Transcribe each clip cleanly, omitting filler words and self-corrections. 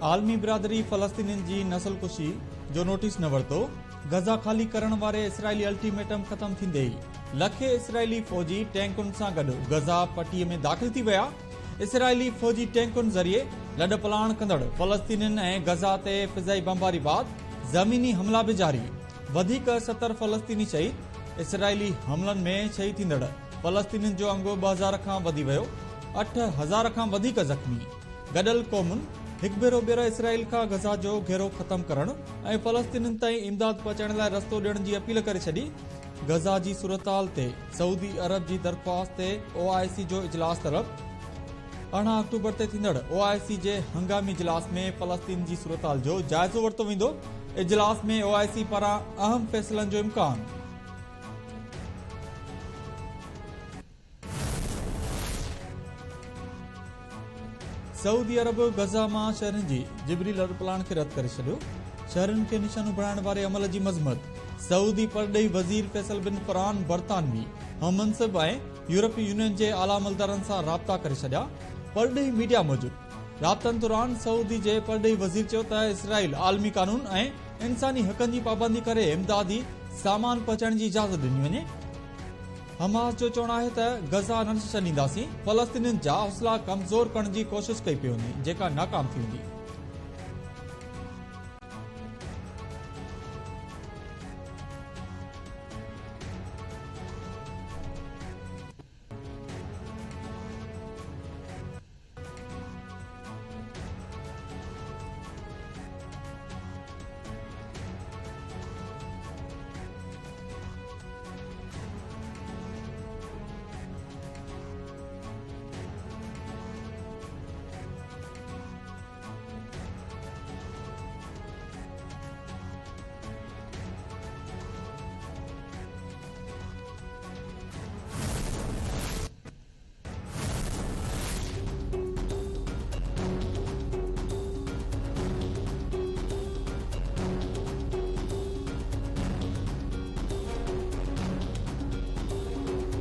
عالمي برادري فلسطينين جي نسل ڪشي جو نوٽيس نه ورتو، غزه خالي ڪرڻ واري اسرائيلي الٽيميٽم ختم ٿيندي ئي لکين اسرائيلي فوجي ٽينڪن سان گڏ غزه پٽي ۾ داخل ٿي ويا، اسرائيلي فوجي ٽينڪن ذريعي لڏپلاڻ ڪندڙ فلسطينين ۽ غزه تي فضائي بمباري بعد زميني حملا به جاري، وڌيڪ 70 فلسطيني شهيد، اسرائيلي حملن ۾ شهيد ٿيندڙ فلسطينين جو انگ 2000 کان وڌي ويو، 8000 کان وڌيڪ زخمي. گڏيل قومن هڪ ڀيرو ٻيهر اسرائيل کان غزه جو گهيرو ختم ڪرڻ ۽ فلسطينين تائين امداد پهچائڻ لاء رستو ڏيڻ جي اپيل ڪري ڇڏي. غزه جي صورتحال تي سعودي عرب جي درخواست تي او آء سي جو اجلاس طلب. 18 آڪٽوبر تي ٿيندڙ او آء سي جي هنگامي اجلاس ۾ فلسطين جي صورتحال جو جائزو ورتو ويندو. اجلاس ۾ او آء سي پاران اهم فيصلن جو امڪان. سعودي عرب غزه مان شهرين جي جبري لڏپلاڻ کي رد ڪري ڇڏيو، شهرين کي نشانو بڻائڻ واري عمل جي مذمت، سعودي پرڏيهي وزير فيصل بن فرحان برطانوي هم منصب ۽ يورپي يونين جي اعليٰ عملدارن سان رابطا ڪري ڇڏيا، پرڏيهي ميڊيا موجب رابطن دوران سعودي جي پرڏيهي وزير چيو ته اسرائيل عالمي قانون ۽ انساني حقن جي پابندي ڪري امدادي سامان پهچائڻ جي اجازت ڏني وڃي. حماس جو چوڻ آهي ته غزه نه ڇڏينداسين، فلسطينين جا حوصلا ڪمزور ڪرڻ جي ڪوشش ڪئي پئي وڃي جيڪا ناڪام ٿي ويندي.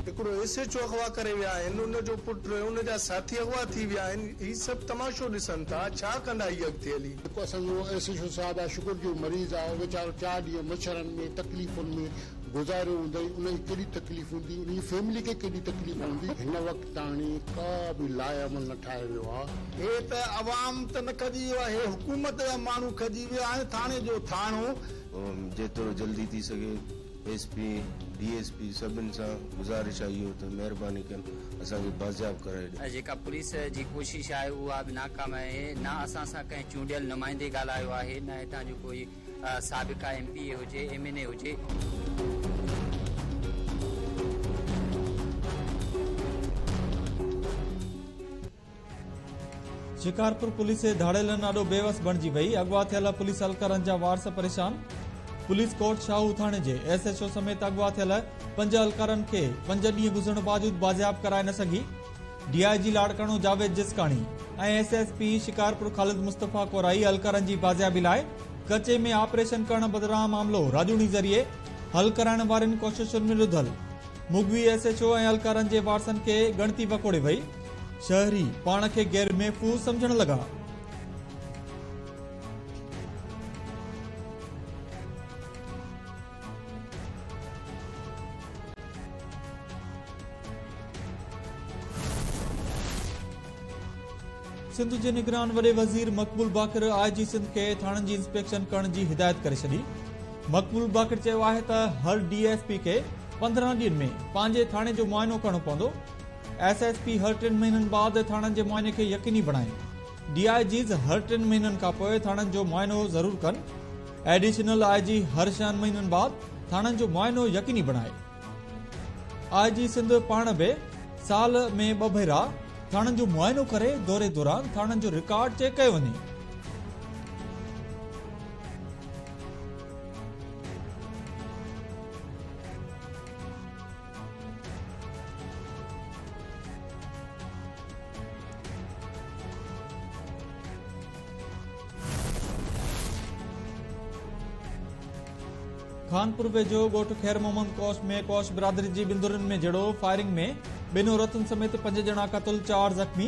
هڪڙو ايس ايڇ او اغوا ڪري ويا آهن، ان جو پٽ ۽ ان جا ساٿي اغوا ٿي ويا آهن، هي سڀ تماشو ڏسن ٿا، ڇا ڪندا هي اڳتي هلي. هڪ اسان جو ايس ايڇ او صاحب آهي شگر جو مريض آهي اهو ويچارو چار ڏينهن مڇرن ۾ تڪليفن ۾ گذاريو هوندائين ان کي ڪيڏي تڪليف هوندي ان جي فيملي کي ڪيڏي تڪليف هوندي. هن وقت تاڻي ڪا به لاء عمل نه ٺاهيو ويو آ. هي ته عوام ته نه کڄي ويو آهي، هي حڪومت جا ماڻهو کڄي ويا آهن، ٿاڻي جو ٿاڻو. جيترو جلدي ٿي سگهي S P D S P سڀن سان گذارش آهي اهو ته مهرباني ڪن اسان کي بازياب ڪرائي ڏين. جيڪا پوليس جي ڪوشش آهي اها به ناڪام آهي نه اسان سان ڪنهن چونڊيل نمائندي ڳالهايو آهي نه هتان جو ڪوئي سابقه ايم پي اي هجي ايم اين اي هجي. شڪارپور پوليس ڌاڙيلن آڏو بيوس بڻجي وئي، اغوا ٿيل پوليس اهلڪارن جا وارث پريشان، پوليس ڪوٽ شاهو ٿاڻي جي ايس ايڇ او سميت اغوا ٿيل پنج اهلڪارن کي پنج ڏينهن گذرڻ باوجود بازياب ڪرائي نه سگهي، D I G Larkana Javed Jiskani ۽ S S P Shikarpur Khalid Mustafa Korai اهلڪارن جي بازيابي لاء ڪچي ۾ آپريشن ڪرڻ بدران معاملو راڄوڻي ذريعي حل ڪرائڻ وارين ڪوششن ۾ رڌل مغوي ايس ايڇ او ۽ اهلڪارن جي وارثن کي ڳڻتي وڪوڙي وئي، شهري پاڻ کي غير محفوظ سمجهڻ لڳا. سنڌ جي نگران وڏي وزير مقبول باقر آء جي سنڌ کي ٿاڻن جي انسپيڪشن ڪرڻ جي هدايت ڪري ڇڏي. مقبول باقر چيو آهي ته هر ڊي ايس پي کي 15 ڏينهن ۾ پنهنجي ٿاڻي جو معائنو ڪرڻو پوندو. ايس ايس پي هر ٽن مهينن بعد ٿاڻن جي معائني کي يقيني بڻائين. ڊي I Gs هر ٽن مهينن کانپوء ٿاڻن جو معائنو ضرور ڪن. ايڊيشنل I جي هر ڇهن مهينن بعد ٿاڻن جو معائنو يقيني بڻائي. آء جي سنڌ پاڻ به سال ۾ ٻه ڀيرا ٿاڻن جو معائنو ڪري دوري دوران ٿاڻن جو رڪارڊ چيڪ ڪيو وڃي. خانپور ويجهو ڳوٺ خير محمد ڪوش ۾ ڪوش برادري جي ٻن ڌرين ۾ جهيڙو، فائرنگ ۾ ٻن عورتن سميت پنج ڄڻا قتل، چار زخمي،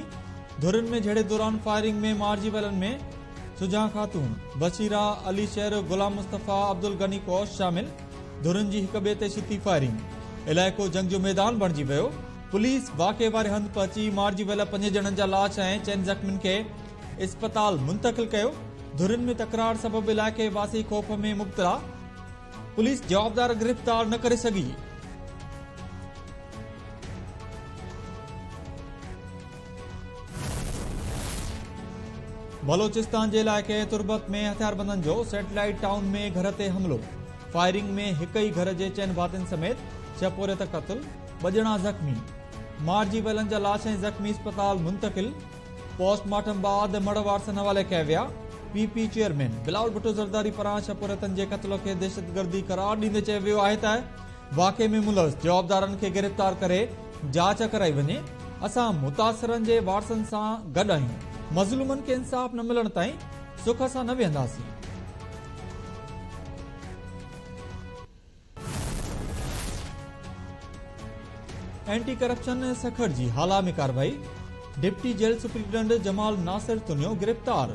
ڌرين ۾ جهيڙي دوران فائرنگ ۾ مارجي ويلن ۾ سجان خاتون، بشيرا، علي شير، غلام مصطفيٰ، عبدالغني ڪوش شامل، ڌرين جي هڪ ٻئي تي ڇتي فائرنگ، علائقو جنگ جو ميدان بڻجي ويو، پوليس واقعي واري هنڌ پهچي مارجي ويل پنج ڄڻن جا لاش ۽ چئن زخمين کي اسپتال منتقل ڪيو، ڌرين ۾ تڪرار سبب علائقي واسي خوف ۾ مبتلا، پوليس جوابدار گرفتار نه ڪري سگهي. بلوچستان جي علائقي تربت ۾ هٿياربندن جو سيٽلائيٽ ٽائون ۾ گهر تي حملو، فائرنگ ۾ هڪ ئي گهر جي چئن ڀاتين سميت ڇهه پورهيت قتل، ٻه ڄڻا زخمي، مارجي ويلن جا لاش ۽ زخمي اسپتال منتقل، پوسٽ مارٽم بعد مڙهه وارثن حوالي ڪيا ويا، P P chairman Bilawal Bhutto Zardari پاران ڇهه پورهيتن جي قتل کي دهشتگردي قرار ڏيندي چيو ويو آهي ته واقعي ۾ ملوث جوابدارن کي گرفتار ڪري جاچ ڪرائي وڃي، اسان متاثرن جي وارثن سان گڏ آهيون، مظلومن کي انصاف نه ملڻ تائين سک سان نه ويهنداسين. اينٽي ڪرپشن سکر جي هالا ۾ ڪارروائي، deputy jail superintendent Jamal Nasir Tunio گرفتار،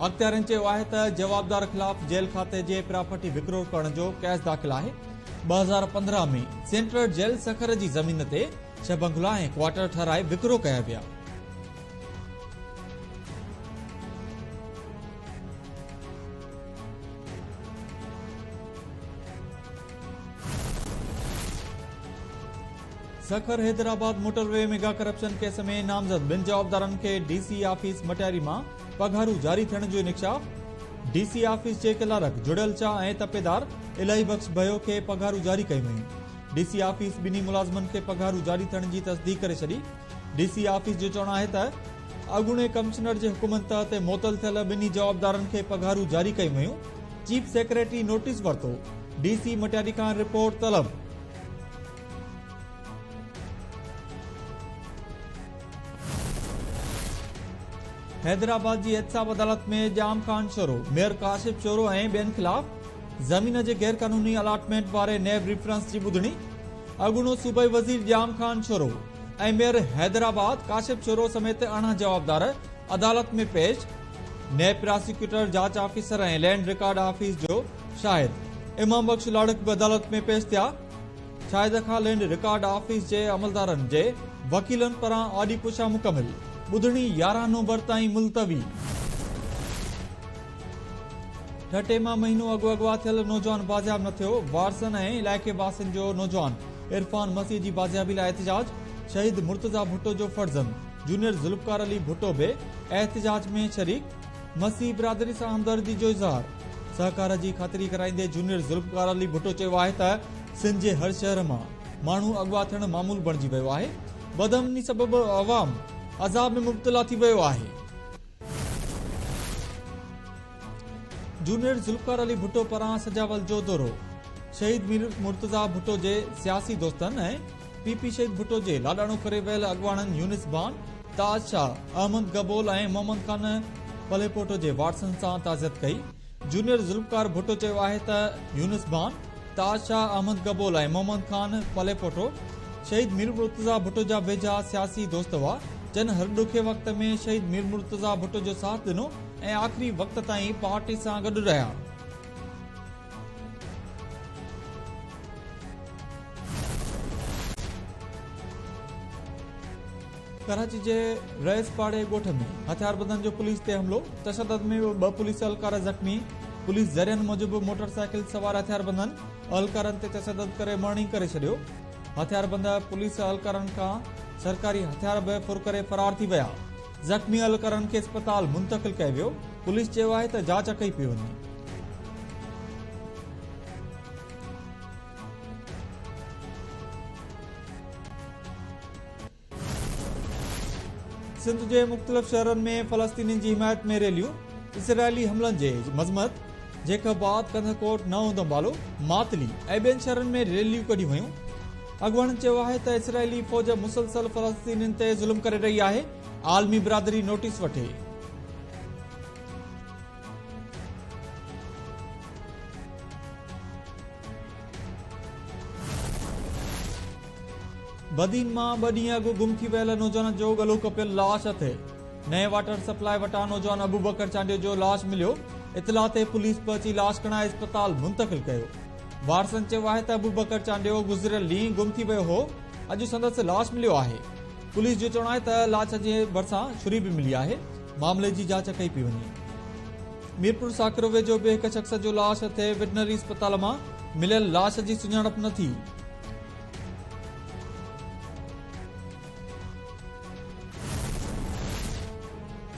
اختيارين چيو آهي ته جوابدار خلاف جيل کاتي جي پراپرٽي وڪرو ڪرڻ جو ڪيس داخل آهي، 2015 ۾ سينٽرل جيل سکر جي زمين تي ڇهه بنگلا ۽ ڪوارٽر ٺهرائي وڪرو ڪيا ويا. Sukkur Hyderabad motorway mega corruption case ۾ نامزد ٻن جوابدارن کي ڊي سي آفيس مٽياري مان پگهارون جاري ٿيڻ جو انڪشاف، ڊي سي آفيس جي ڪلارڪ جڙيل شاهه ۽ تپيدار الاهي بخش ڀيو کي پگهارون جاري ڪيون ويون. ڊي سي آفيس ٻنهي ملازمن کي پگهارون جاري ٿيڻ جي تصديق ڪري ڇڏي. ڊي سي آفيس جو چوڻ آهي ته اڳوڻي ڪمشنر جي حڪمن تحت معطل ٿيل ٻنهي جوابدارن کي پگهارون جاري ڪيون ويون. چيف سيڪريٽري نوٽيس ورتو، ڊي سي مٽياري کان رپورٽ طلب. حيدرآباد جي احتساب عدالت ۾ ڄام خان شورو، ميئر ڪاشف شورو ۽ ٻين خلاف زمين جي غيرقانوني الاٽمينٽ واري نيب ريفرنس جي ٻڌڻي، اڳوڻو صوبائي وزير ڄام خان شورو ۽ ميئر حيدرآباد ڪاشف شورو سميت 18 جوابدار عدالت ۾ پيش، نيب پراسيڪيوٽر جاچ آفيسر ۽ لينڊ رڪارڊ آفيس جو شاهد امام بخش لاڙڪ به عدالت ۾ پيش ٿيا. شاهد کان لينڊ رڪارڊ آفيس جي عملدارن جي وڪيلن پاران آڏي پڇا مڪمل، ٻڌڻي 11 نومبر تائين ملتوي. ٺٽي مان مهينو اڳ اغوا ٿيل نوجوان بازياب نه ٿيو، وارثن ۽ علائقي واسين جو نوجوان عرفان مسيح جي بازيابي لاء احتجاج، شهيد مرتضيٰ ڀٽو جو فرزند جونيئر ذوالفقار علي ڀٽو به احتجاج ۾ شريڪ، مسيح برادري سان همدردي جو اظهار، سهڪار جي خاطري ڪرائيندي جونيئر ذوالفقار علي ڀٽو چيو آهي ته سنڌ جي هر شهر مان ماڻهو اغوا ٿيڻ معمول بڻجي ويو آهي، بدامني سبب عوام عذاب ۾ مبتلا ٿي ويو آهي. جونيئر ذوالفقار علي ڀٽو پاران سجاول جو دورو، شهيد مير مرتضيٰ ڀٽو جي سياسي دوستن ۽ پي پي شهيد ڀٽو جي لاڏاڻو ڪري ويل اڳواڻن يونس ڀان، تاج شاهه، احمد گبول ۽ محمد خان پليپوٽو جي وارثن سان تعزيت ڪئي. جونيئر ذوالفقار ڀٽو چيو آهي ته يونس ڀان، تاج شاهه، احمد گبول ۽ محمد خان پليپوٽو شهيد مير مرتضيٰ ڀٽو جا ويجها سياسي دوست هئا، جن هر ڏکي وقت ۾ شهيد مير مرتضيٰ ڀٽو جو ساٿ ڏنو ۽ آخري وقت تائين پارٽي سان گڏ رهيا. ڪراچي جي رئيس پاڙي ڳوٺ ۾ هٿياربندن جو پوليس تي حملو، تشدد ۾ ٻه پوليس اهلڪار زخمي، پوليس ذريعن موجب موٽر سائيڪل سوار هٿياربندن اهلڪارن تي تشدد ڪري مرڻي ڪري ڇڏيو، هٿياربند پوليس اهلڪارن کان سرڪاري هٿيار به ڦر ڪري فرار ٿي ويا، زخمي اهلڪارن کي اسپتال منتقل ڪيو ويو، پوليس چيو آهي ته جاچ ڪئي پئي وڃي. سنڌ جي مختلف شهرن ۾ فلسطينين جي حمايت ۾ ريليون، اسرائيلي حملن جي مذمت، جيڪب آباد، ڪنڌڪوٽ، نئون دمبالو، ماتلي ۽ ٻين شهرن ۾ ريليون ڪڍيون ويون. اڳواڻن چيو آهي ته اسرائيلي فوج مسلسل فلسطينين تي ظلم ڪري رهي آهي، عالمي برادري نوٽيس وٺي. بدين مان ٻه ڏينهن اڳ گم ٿي ويل نوجوان جو ڳلو ڪپيل لاش هٿ. نئين واٽر سپلاء وٽان نوجوان ابوبڪر چانڊيو جو لاش مليو، اطلاع تي پوليس پهچي لاش کڻائي اسپتال منتقل ڪيو. وارثن چيو آهي ته ابوبڪر چانڊيو گذريل ڏينهن گم ٿي ويو هو، اڄ سندس لاش مليو آهي. پوليس جو چوڻ آهي ته لاش جي ڀرسان ڇري به ملي آهي، معاملي جي جاچ ڪئي پئي وڃي. ميرپور ساڪرو ويجهو به هڪ شخص جو لاش هٿ وٽرنري اسپتال مان مليل لاش جي سڃاڻپ نه ٿي.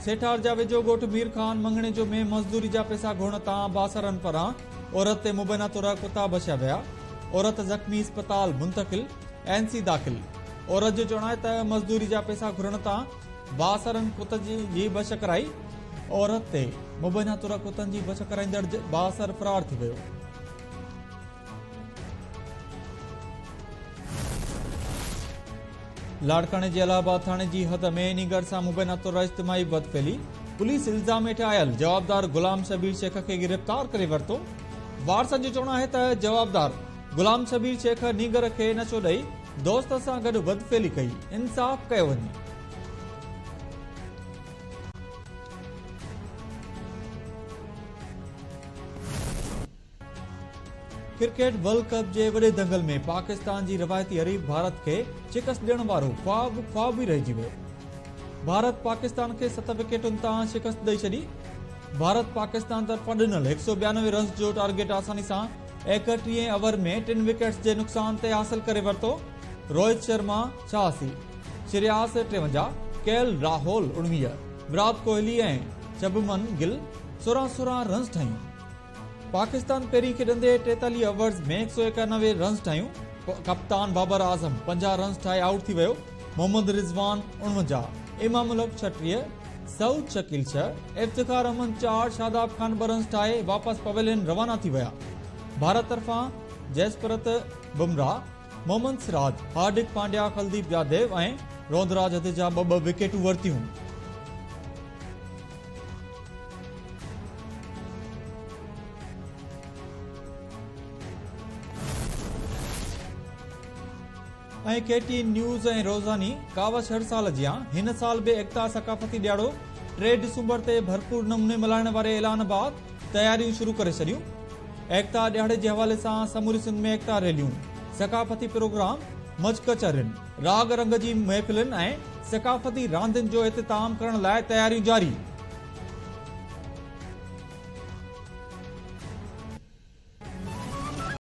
سيٺارجا ويجهو ڳوٺ مير خان مڱڻيجو ۾ مزدوري جا پئسا گهرڻ تان بااثرن پاران عورت تي مبينا طور ڪتا ڀشيا ويا، عورت زخمي اسپتال منتقل، اين سي داخل، عورت جو چوڻ آهي ته مزدوري جا پئسا گهرڻ تان بااثرن ڪتن جي ڀش ڪرائي، عورت تي مبينا طور ڪتن جي ڀش ڪرائيندڙ بااثر فرار ٿي ويو. لاڙڪاڻي جي الهه آباد ٿاڻي جي حد ۾ نينگر سان مبينا طور اجتماعي بدفعلي، پوليس الزام هيٺ آيل جوابدار غلام شبير شيخ کي گرفتار ڪري ورتو. وارثن جو چوڻ آهي ته جوابدار غلام شبير شيخ نينگر کي نشو ڏئي دوست سان گڏ بدفعلي ڪئي، انصاف ڪيو وڃي. ڪرڪيٽ ورلڊ ڪپ جي وڏي دنگل ۾ پاڪستان جي روايتي حريف ڀارت کي شڪست ڏيڻ وارو خواب خواب ئي رهجي ويو. ڀارت پاڪستان کي ست وڪيٽن تان شڪست ڏئي ڇڏي. ڀارت پاڪستان طرفان ڏنل 192 رنز جو ٽارگيٽ آساني سان ايڪٽيهين اوور ۾ ٽن وڪيٽس جي نقصان تي حاصل ڪري ورتو. روهت شرما 86، شرياس 53، ڪي ايل راهول 19، ويرات ڪوهلي ۽ شڀمن گل 16 16 رنز ٺاهيون. پاڪستان پهرين کيڏندي 43 اوورز ۾ 191 رنز ٺاهيون، ڪپتان بابر اعظم 50 رنز ٺاهي آئوٽ ٿي ويو، محمد رضوان 49، امام الحق 36، سعود شڪيل 6، افتخار احمد 4، شاداب خان 2 رنز ٺاهي واپس پويلين روانا ٿي ويا. ڀارت طرفان جسپرت بمرا، محمد سراج، هارڊڪ پانڊيا، ڪلديپ ياديو ۽ روندراج جديجا ٻه ٻه وڪيٽون ورتيون. ۽ ڪي ٽي اين نيوز ۽ روزاني ڪاوش هر سال جيان هن سال به ايڪتا ثقافتي ڏياڙو 3 ڊسمبر تي ڀرپور نموني ملهائڻ واري اعلان بعد تياريون شروع ڪري ڇڏيون. ايڪتا ڏهاڙي جي حوالي سان سموري سنڌ ۾ ايڪتا ريليون، ثقافتي پروگرام، مچ ڪچهرين، راڳ رنگ جي محفلن ۽ ثقافتي راندين جو اهتمام ڪرڻ لاء تياريون جاري.